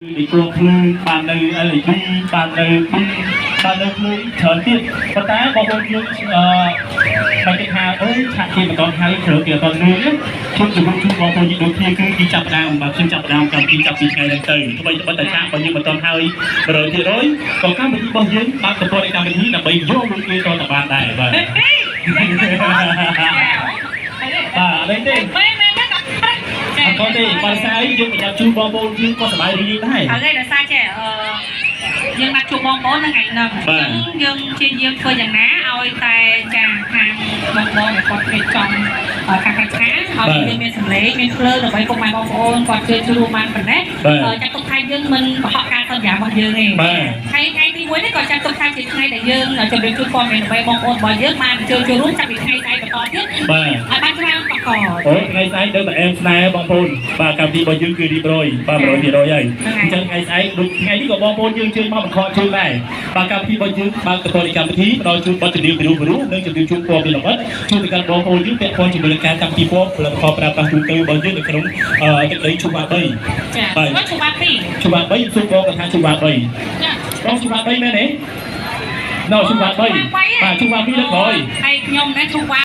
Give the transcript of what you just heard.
គឺគ្រាប់ភ្លើងបាននៅ LED បាននៅបាននៅភ្លើងច្រើនទៀតប៉ុន្តែបងប្អូនយើងអឺបើគេថាអើយឆាកគេមិនតន់ហើយគ្រឿងគេអត់តន់លឿនខ្ញុំជម្រាបជូនបងប្អូនយើងដូចគ្នាគឺគេចាប់ដើមបាទខ្ញុំចាប់ដើមកម្មវិធីចាប់ពីថ្ងៃហ្នឹងទៅថ្មីត្បិតតែឆាករបស់យើងមិនតន់ហើយ100%ក៏កម្មវិធីរបស់យើងបើកទំព័រនៃកម្មវិធីដើម្បីយកលុយគេតទៅបានដែរបាទបាទអត់ទេ មែនមែនណា អត់ទេបើស្អីយើងប្រយ័ត្នជូនបងប្អូនយើងក៏សប្បាយរីករាយដែរ ហើយដោយសារចេះអឺយើងបានជួបបងប្អូននៅថ្ងៃហ្នឹងអញ្ចឹងយើងព្យាយាមធ្វើយ៉ាងណាឲ្យតែចាខាងបងបងដែលគាត់រៀបចំការប្រឆាឲ្យយើងមានសម្លេងមានភ្លើងដើម្បីពុកម៉ែបងប្អូនគាត់ជួយរួមបានប៉ុណ្ណេះចាត់ទុកថាយើងមិនកុហកការសន្យារបស់យើងទេហើយថ្ងៃទី1នេះក៏ចាត់ទុកថាជាថ្ងៃដែលយើងជម្រាបជូនព័ត៌មានដើម្បីបងប្អូនរបស់យើងបានជួយចូលរួមចាប់ពីថ្ងៃស្អែកបន្តទៀត បាទ ឲ្យបានច្រើនបកក អូថ្ងៃស្អែកនៅតែអែមស្នេហ៍បងប្អូនបាទកម្មវិធីរបស់យើងគឺរៀបរយបាទ100%ហើយអញ្ចឹងថ្ងៃស្អែកដូចថ្ងៃនេះក៏បងប្អូនយើងជើញមកបង្ខកជើងដែរបាទកម្មវិធីរបស់យើងបើកទទួលនៃកម្មវិធីផ្ដល់ជូនបទចម្រៀងពិរោះពិរោះនិងជម្រាបជូនព័ត៌មានលម្អិតជូនទៅកាន់បងប្អូនយើងពាក់ព័ន្ធជាមួយនឹងការកម្មវិធីពណ៌ផលិតផលប្រើប្រាស់ទូទៅរបស់យើងនៅក្នុងទឹកដីឈូវ៉ា3 ចាបាទឈូវ៉ា2 ឈូវ៉ា3សួរបងគាត់ថាឈូវ៉ា3 ចា បងឈូវ៉ា3មែនទេណូឈូវ៉ា3បាទឈូវ៉ា2លើក្រោយ ហើយខ្ញុំណាឈូវ៉ា